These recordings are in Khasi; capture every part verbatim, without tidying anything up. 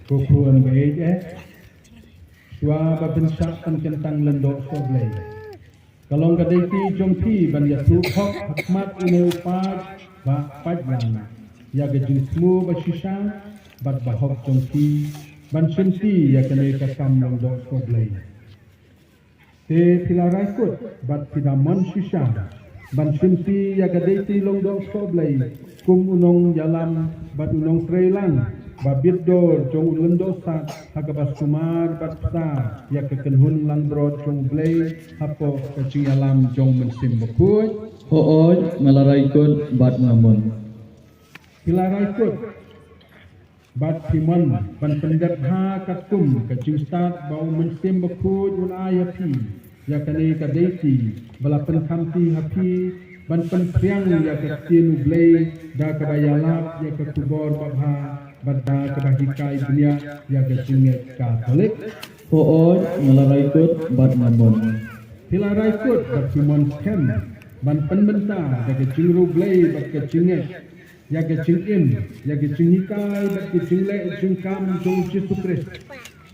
Ko khun ba ïeit eh, shuwa ba phin shah pynkyntang lyngdoh sohblei, ka long ka dei ti jong phi ban ïathuh hok ha khmat une u paid ba paid lang ïa ka jingsngew ba shisha bad ba hok jong phi ban shimti ïa kane ka kam lyngdoh sohblei. Te phi la rai kut bad phi da mon shisha ban shimti ïa ka dei ti lyngdoh sohblei kum u nongïalam bad u nongtreilang ba bit dor jong u lyngdoh sad ha kaba sumar bad bsa ïa ka kynhun langbrot jong u Blei hapoh ka jingïalam jong u Mynsiem Bakhuid? Hooid, nga la rai kut bad nga mon. Phi la rai kut bad phi mon ban pyndep ha katkum ka jingstad ba u Mynsiem Bakhuid un ai ha phi ïa kane ka dei ti ba la pynkhamti ha phi ban pynphriang ïa ka ktien u Blei da kaba ïalap ïa ka khubor babha bad da kaba hikai bniah ïa ka jingngeit Katholik? Hooid, nga la rai kut bad nga mon. Phi la rai kut bad phi mon skhem ban pynbynta da ka jingriewblei bad ka jingngeit ïa ka jingim, ïa ka jinghikai bad ka jingleh jingkam jong u Jisu Khrist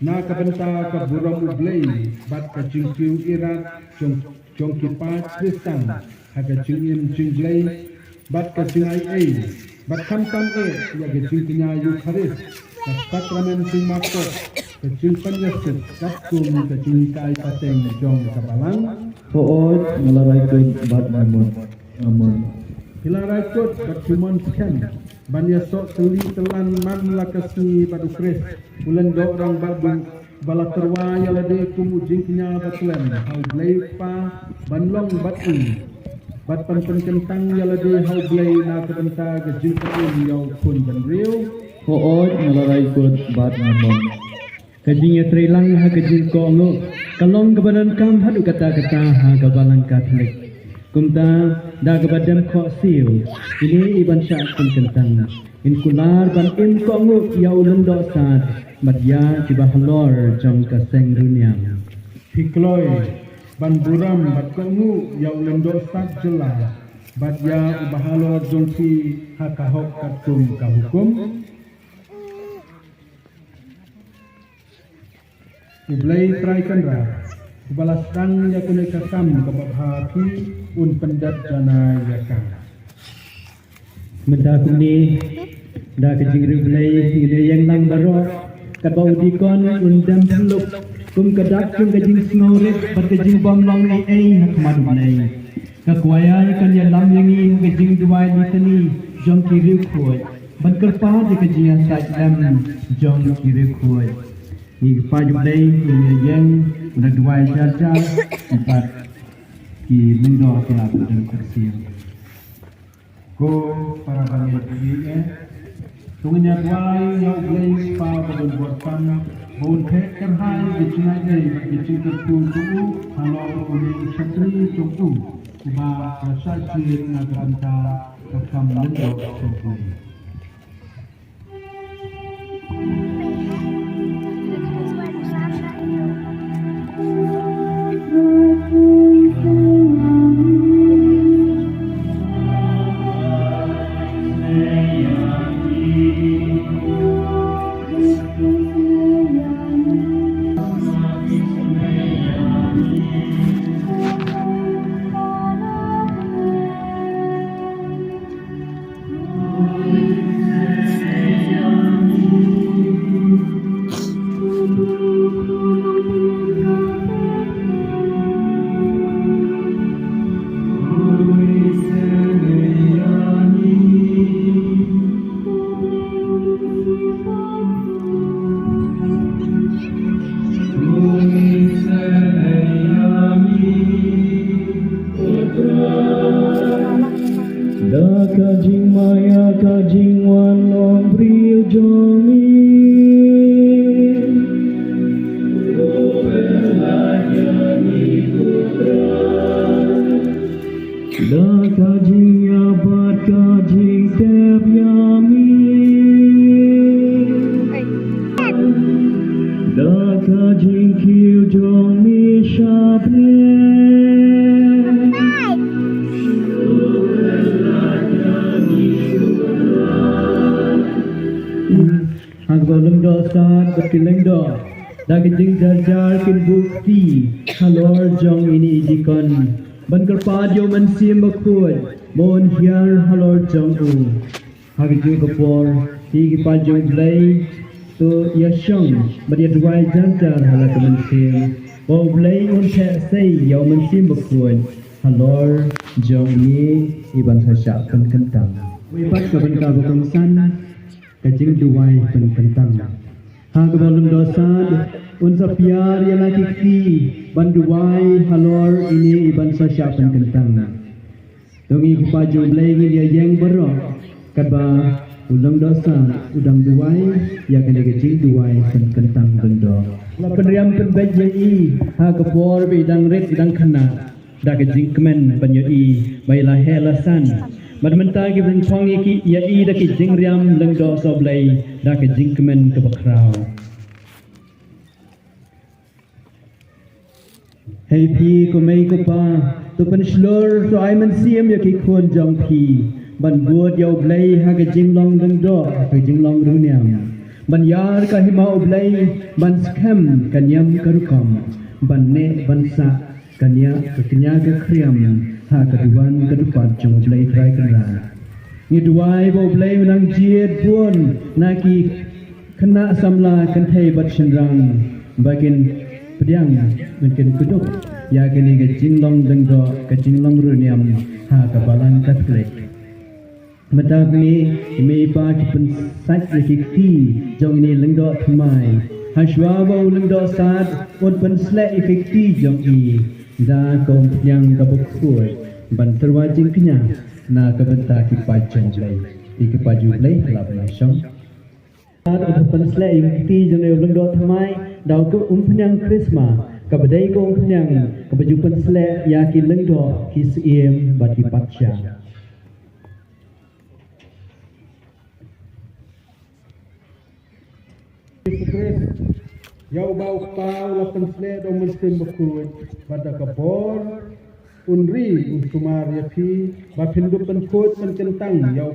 na ka bynta ka burom u Blei bad ka jingkiew irat jong, jong ki paid Khristan ha ka jingim jingblei bad ka jingai ei bad khamtam eh ïa ka jingkñia Eukharist bad sakramen jingmap kot, ka jingpynïasuk katkum ka jinghikai pateng jong ka Balang? Hooid, nga la rai kut bad nga mon. Nga mon. Phi la rai kut bad phi mon skhem ban ïasoh tylli tyllan man la ka sngi bad u Khrist u Lyngdoh Rangbah Duh ba la tyrwa ïa lade kum u jingkñia ba khlem ha u Blei u Kpa ban long bad un bad ban pynkyntang ïa lade ha u Blei na ka bynta ka jingpynim ïa u khun bynriew? Hooid, nga la rai kut bad nga mon. Ka jingïatreilang ha ka jingkohnguh ka long kaba donkam haduh katta katta ha ka Balang Katholik. Kumta, da kaba dem khohsiew, ine i ban shah pynkyntang, in kular ban im kohnguh ïa u lyngdoh sad bad ïa kiba halor jong ka seng riewniam. Phi kloi ban burom bad kohnguh ïa u lyngdoh sad jylla bad ïa uba halor jong phi ha ka hok katkum ka hukum? U Blei Trai Kynrad, uba la sdang ïa kane ka kam kaba bha ha phi, un pyndep janai ïa ka. Mynta kumne, da ka jingriewblei, ngin ïeng lang baroh, katba u dikon un dem pynlup kum ka dak jong ka jingsngewrit bad ka jingbymlong ei ei ha khmat u Blei. Ka kwaya kan ïalam ïa ngi ha ka jingduwai litani jong ki riewkhuid ban kyrpad ïa ka jingïasaid lem jong ki riewkhuid. Ngi ki paid u Blei, ngi ïeng, ngi duwai jar jar, bad ki lyngdoh ki la bud dang kyrsiang. Ko para bangeit, eh, to ngin ïa duwai ïa u Blei Kpa ba don bor tam ba un theh kyrhai ki jingai ei bad ki jingkyrkhu jong u halor une u shakri jong u uba la shah jied na ka bynta ka kam lyngdoh sohblei. Da ka jingmaïa ka jingwan long briew jong ngi. Da ka jingïabad ka jingtep ïa mi. Da ka jingkiew jong mi shaphang. Hangno lem do Bad ki lyngdoh da ka jingjarjar kin buh kti halor jong ine i jingkyrkhu ban kyrpad ïa u Mynsiem Bakhuid ba un hiar halor jong u. Ha kajuh ka por ki paid jong u Blei to ïashong bad ïaduwai jar jar ha la ka mynsiem ba u Blei un theh sei ïa u Mynsiem Bakhuid halor jong ngi i ban sa shah pynkyntang. Wei pat ka bynta ba kongsan, ka jingduwai pynkyntang. Ha kaba u lyngdoh sad un sa pynïar ïa la ki kti ban duwai halor ine i ban sa shah pynkyntang. To ngi ki paid jong u Blei ngin ïa ïeng baroh katba u lyngdoh sad u dang duwai ïa kane ka jingduwai pynkyntang lyngdoh. La pynriam pynbeit ïa i ha ka por ba i dang rit i dang khynnah da ka jingkmen ban ïohi ba i la heh la san. Bad mynta ki pynphong ïa ki, ïa i da ka jingriam lyngdoh sa u Blei da ka jingkmen kaba khraw. Hei phi ko mei ko pa, to pynshlur, to ai mynsiem ïa ki khun jong phi ban bud ïa u Blei ha ka jinglong lyngdoh, ha ka jinglong riewniam, ban ïar ka hima u Blei, ban skhem ka niam ka rukom, ban neh ban sah ka nia ka kñia ka khriam ha ka duwan ka dupat jong u Blei Trai Kynrad. Ngi duwai ba u Blei un nang jied bun na ki khynnah samla kynthei bad shynrang ba kin pdiang, ba kin kdup ïa kane ka jinglong lyngdoh, ka jinglong riewniam ha ka Balang Katholik. Mynta kine i mei i pa ki pynsait ïa ki kti jong ine i lyngdoh thymmai. Hashwa ba u lyngdoh sad un pynsleh ïa ki kti jong i da ka umphniang kaba khuid ban tyrwa jingkñia na ka bynta ki paid jong u Blei. Ïa ki paid jong u Blei la pynshong. Tad u pynsleh ïa ki kti jong u lyngdoh thymmai da u umphniang krisma kaba dei ka umphniang kaba ju pynsleh ïa ki lyngdoh, ki syiem bad ki patsha. Jisu Khrist, ïa uba u Kpa u la pynsleh da u Mynsiem Bakhuid bad da ka bor un ri un sumar ïa phi ba phin dup pynkhuid pynkyntang ïa u